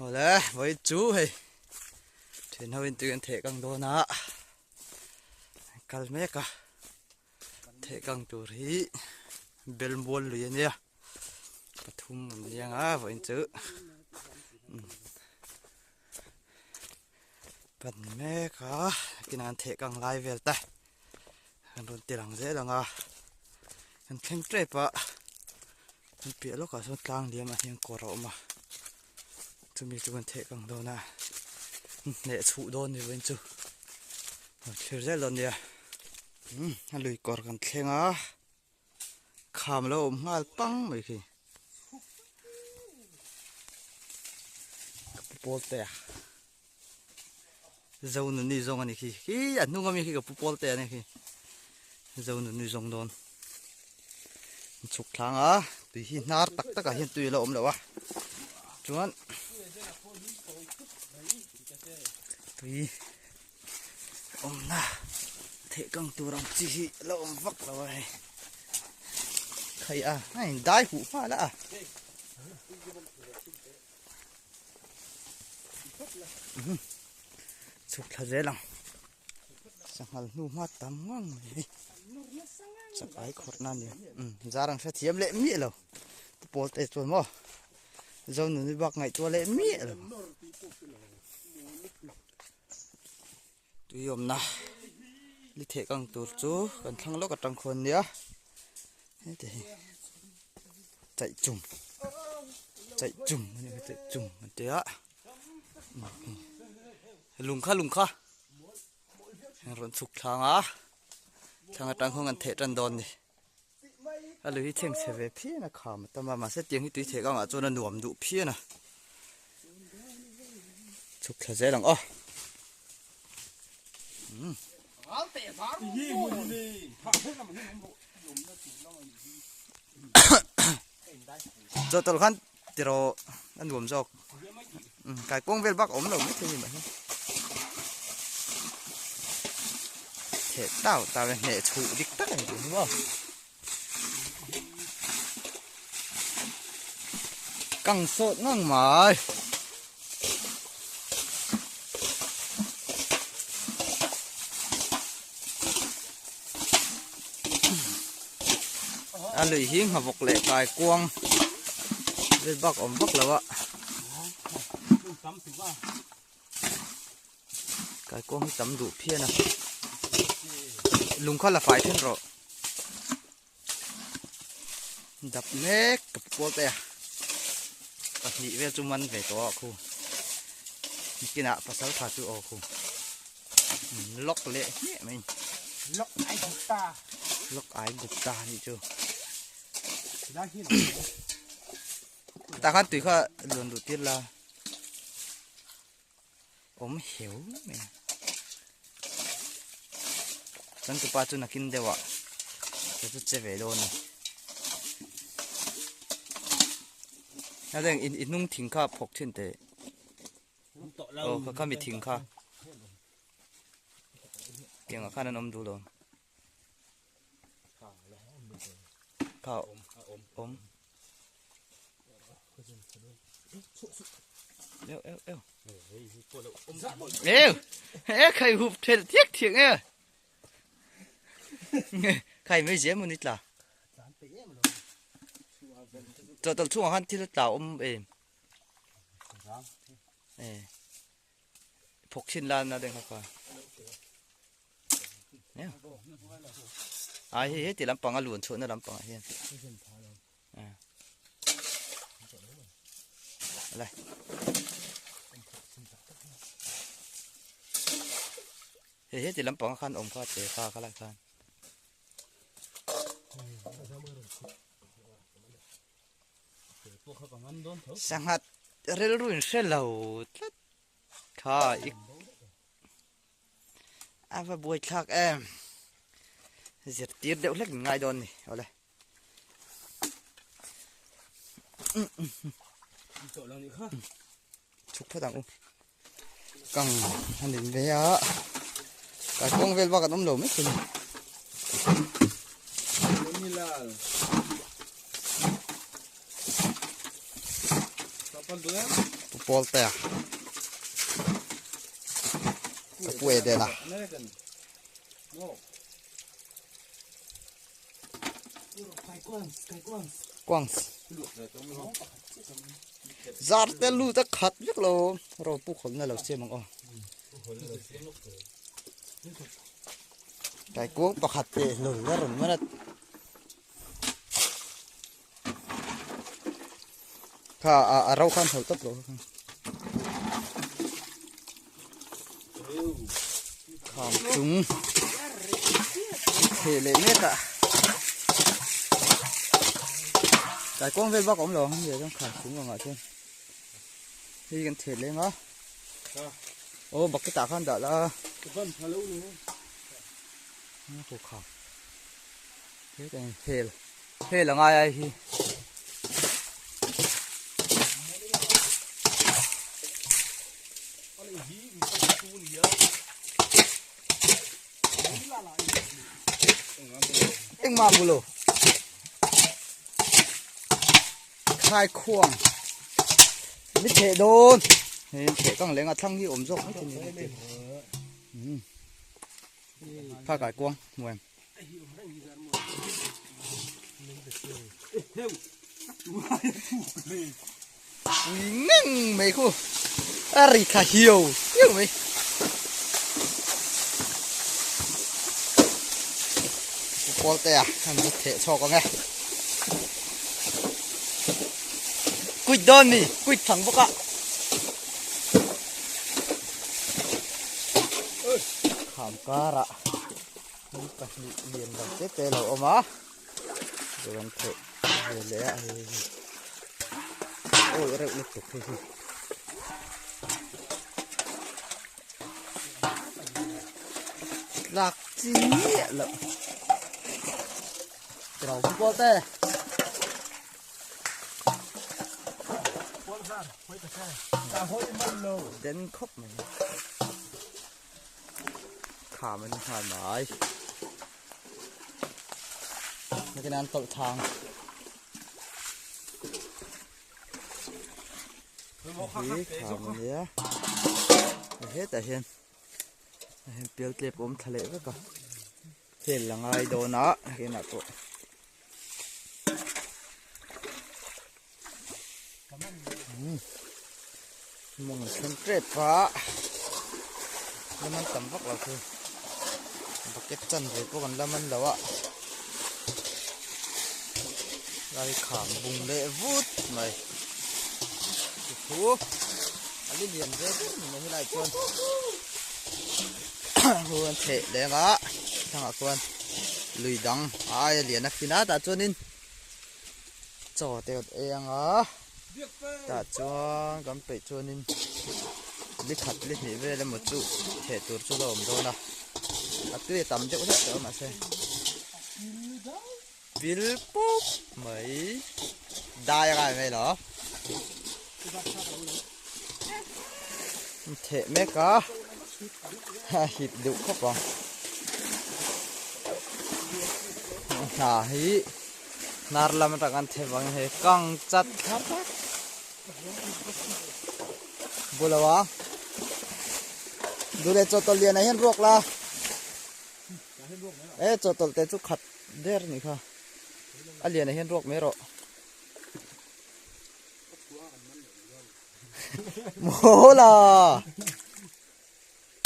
Awle vawi chu hei thian ho in tui an theh kang dawn a kal mek a theh kang tur hi bel mual lui a nia pathum an liang a vawiin chu pan mek a kinah an theh kang lai vel te an rawn ti lang zel ang a an thleng tep a an piah lawkah sawn tlang liam ah hian kawr a awm a chumi chu kan theh kang dawn a hneh chhuh dawn ni vawiin chu rawn thlir zel dawn nia umm a lui kawr kan thleng a kham lo awm nghal pang mai khi ka pu pawl te a. Zonuni zawng a ni khi khi a hnung ami khi ka pu pawl te a ni khi Zonuni zawng dawn chhuk thlang a tui hi hnar tak tak ah hian tui a la awm lo a chuan tui awmna theih kang tur ang chi hi a la awm vak lo a hei khai a a in dai huh nghal a. Chhuk thla zel ang sanghal hnu hma tam ngang mai hi chakai khawrh na nia zar ang hre thiam leh miah lo pu pawl te chuan maw zo nunui bak ngaihtuah leh miah lo tui awmna li theh kang tur chu kan thlang lawk atang khawn nia heti hi chaih chum chaih chum a ni chaih chum an ti a lung kha lung kha rawn chhuk thlang a thlang atang khawn kan theh tan dawn ni a lui hi chheng chhe ve phian a kham a tam a mahse tiang hi tui theh kangah chuan a nuam duh phian a chhuk thla zel ang aw chaw tawlh khan tiraw a nuam zawk kaikuang vel bak a awm lo maithei a ni mahse theh tau tau e hneh chhuh dik tak a ni tih hi maw kang sawt ngang mai. A lui hi nghavawk leh kai kuang vel bak awm vak lo a kai kuang hi tam duh phian a lung kha la fai then rawh dap mek ka kual te a pahnih vel chu man ve tawh a khu nikinah pasal tha chu aw khu lock leh hmiah mai lock ai gupta lock ai gupta ni chu tah khan tui kha luan duh tir la awm heu mai chuan tupa chu nakin deuh ah ka chu che ve dawn a ni a reng in hnung thing kha phawk thin teh aw kha kha mi thing kha tiang ah khan an awm duh lo kha awm eo eo eo eo e khai hup thel thiak thiak e khai mai zem ni tla cho tal chungah khan thil tla awm em e phok chin lan na deng kha a hei heti lampang a luan chhuahna lampang ah hian lai hei heti lampang ah khan awm kha te kha kha lai khan sanghat rilru in hre lo tlat kha i A va buai thlak em zirtir deuh hlek min ngai dawn ni awle chhuk phawt ang u kang a ni ve a kai kawng vel bak an awm lo mai thei Pu Pawltea ka pu Edena. Quangs. Zar te lu te khat vek lo ro pu khol na lo siam ang aw. Kai kuang pakhat te lul na rawn man a. Kha a a ro khan hal tawp lo kha. Kham chung theh leh mek a. Kai kuang vel bak a awm lo ang hemi ah chuan kham chung angah chuan hei kan theh leng a. Aw bucket ah khan dah la. Kham. Hel hel a ngai ai hi. Engmah mu lo. Khai khuang. Mi theh dawn. Hei theh kang leng a thlang hi awm zawk mai thei ni. Kha kai kuang hmuh em. Ui ngang mai khu a ri tha hiau hiau mai. Pawl te a an zu theh chhawk ang e. Kuit dawn ni kuit thang bawk a. Kham karah hmun pahnih lian lo te te lo awm a chuan theih ve leh a hei hi awi reuh lutuk hei hi tlak chi miah loh tiro football te. Den khawp mai kham an nghal mai nakin an tawlh thang hi kham a nia hetah hian pial tlep awm thla leh vek a hel la ngai dawn a henah pawh. Mawng an thleng tep a lam an tam vak lo khi bucket chan ve pawh kan lam an lo a lai kham bung leh vut mai thu a li lian ve ber ni mai helai chuan hu an theh leng a thangah khuan lui dang a aia lian a fin a tah chuanin chaw te kan ei ang a tah chuan kan peih chuanin li khat li hnih vel emaw chu theh tur chu la awm dawn a a tui a tam deuh hlek tawh a mahse pil pup mai dai a ngai mai lo theh mek a a hip deuh khawp ang hna hi hnar lam atang an them ang he kang chat thar thar bulo a dule chawtawlh lian ah hian ruak la e chawtawlh te chu khat der ni kha a lian ah hian ruak mai rawh maw la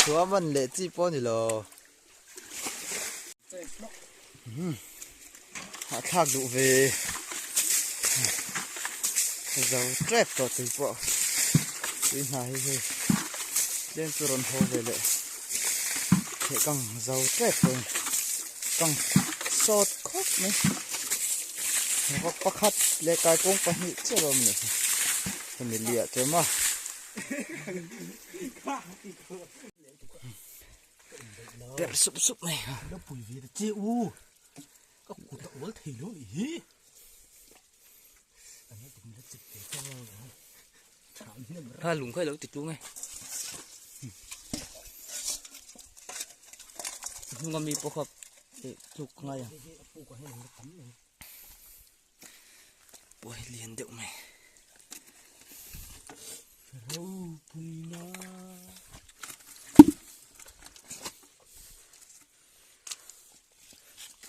chua man leh chi pawh a ni lo hahthlak duh ve zo tep tawh tui pawh tui hna hi hei tlem chu rawn haw ve leh theh kang zo tep tawh a ni kang sawt khawp mai vawk pakhat leh kaikawng pahnih chiah lo a awm a nih hi hemi liah chu a awm a. Perh sup sup mai kha. Lo pui ve ta che u. Ka kut a ual thei lo nih hi. Kha lung kha i lo ti tlung e. Hnung ami pawh kha tluk ngai ang. Pawh hi lian deuh mai. Ropuina.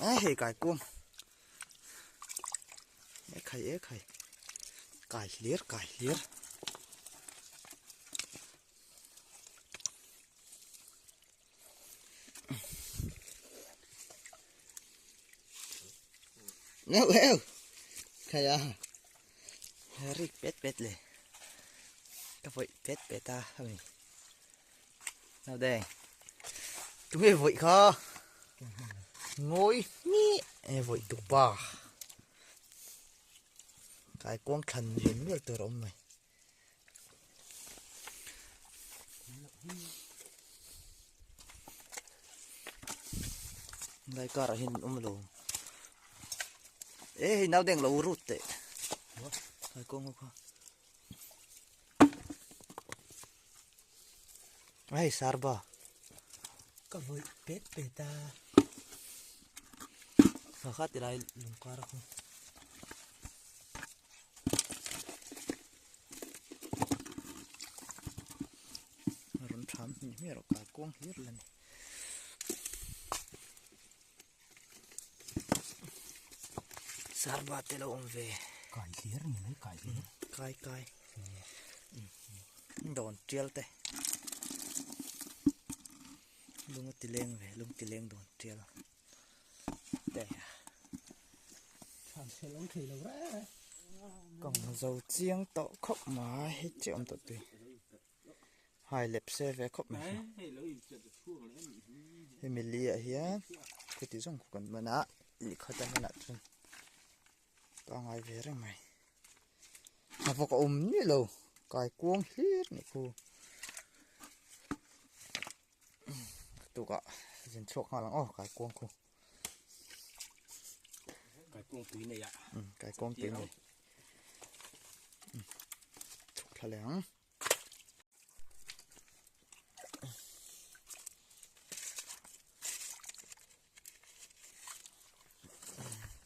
Ai hei kai kuang. E khai e khai. Kai hlir kai hlir. Neu eu. Khai a. Rik pet pet le. Ka vawih pet pet a hemi. Nào đây. Chúng em vội kha. Ngồi nhí. Em vội tụ ba. Cái quang thần hiền miệt từ rộng này. Lai karah hian awm lo. E hei naudeng lo rut teh. Kai kawng ho kha. Hei sarba. Ka vawi pet pet a. Kha kha ti lai lung kar a khu. Rawn tham hnih hmiah rawh kai kawng hlir la ni. Sarba te lo awm ve. Kai hlir ni mai kai hlir. Kai kai. Dawn tial te. Lung a ti leng ve lung ti leng dawn tial te. Thlan chhe lo thei lo reng reng. Kang zo chiang tawh khawp mai hei chiah awm tawh tui. Hai lep se ve khawp mai hemi li ah hian khiti zawng khu kan man a lehkhat a hmanah chuan pangai ve reng mai hnathawk a awm ni lo kai kuang hlir ni khu tukah zin chhuak nghal ang aw kai kuang khu kai kuang tui nei a kai kuang tui nei chhuk thla leh ang.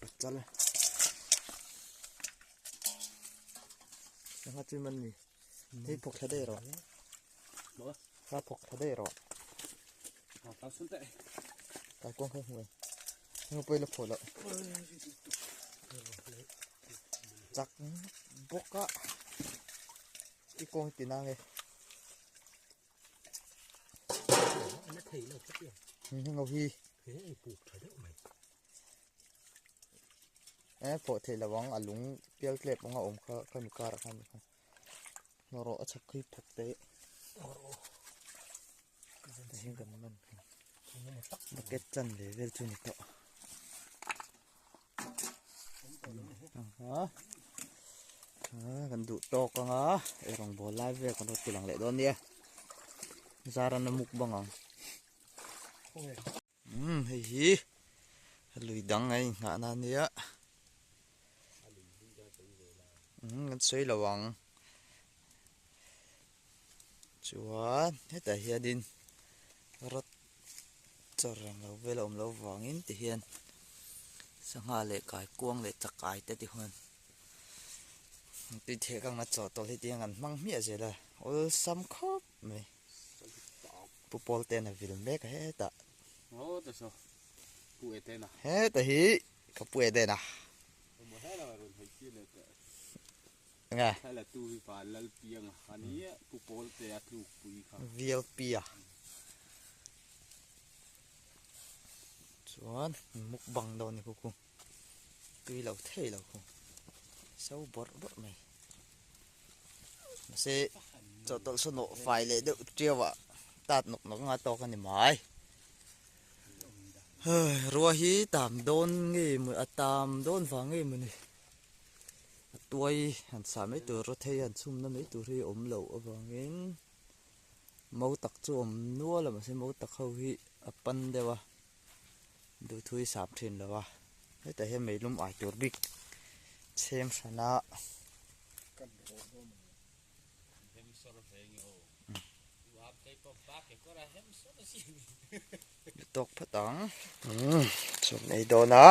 Pachal Sangha chu man ni hei phawk thla daih rawh kha phawk thla daih rawh kai kuang kha hmuh heng pawh i la phawh loh chak bawk a. I kawng ti nang e. Ana thei lo ka tiang. Heng ho hi. He ei puk tha deuh mai. E pawh thei lo ang a lung pial tlep anga awm kha ka mi karah khan kha. Rawh a chhak khi phawk te. Heng kan man. Bucket chan ve vel chu ni tawh. Kan duh tawk anga ei rawngbawl lai vel kan rawn ti lang leh dawn nia zar an la muk bang ang umm hei hi lui dang a inghah na ania umm kan sawi lo ang chuan hetah hianin rawt chaw reng lo vel a awm loh vangin ti hian sangha leh kaikuang leh chakai te ti huan tui theh kang a chaw tawlh hi tiang an hmang hmiah zel a awlsam khawp mai pu pawl ten a vil mek a hetah heta hi ka pu eden a. Nge? VLP a chuan mukbang dawn ni khuku tui lo thei lo khu so bawrh bawrh mai mahse chawhtawlh saw nawh fai leh deuh tiau ah tat nawk nawk anga tawk a ni mai hei rua hi tam dawn nge maw a tam dawn vang nge maw ni. A tuai han sah mai tur rawt hei han chhumna mai tur hi a awm loh avangin mau tak chu a awm nual a mahse mau tak ho hi a pan deuh a duhthu hi sap thin lo a hetah hian meilum ai tur bik chhem hran a. Tawk phawt ang. Chawp nei dawn a.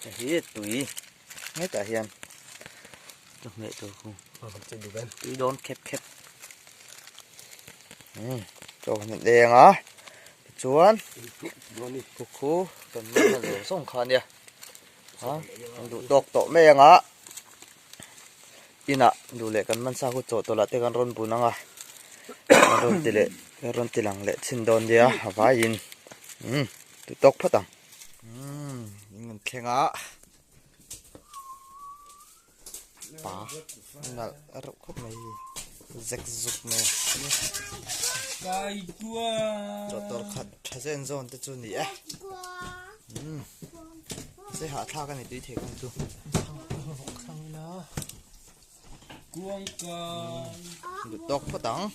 Hei hi tui hetah hian chawhmeh tur khu. Tui dawn khep khep. Umm chaw kan han eng a tichuan khu khu kan man hman zawng zawng kha ania a kan duh tawk tawh mai ang a inah duh leh kan man sa khu chaw tawlh ah te kan rawn bun ang a kan rawn ti leh kan rawn ti lang leh chhin dawn nia a vaiin umm duh tawk phawt ang umm in kan thleng a. Pa nalh reuh khawp mai hi zek zuk mai chawhtawlh khat tha zen zawn te chu ni e umm se hahthlak a ni tui thei kawng chu duh tawk phawt ang.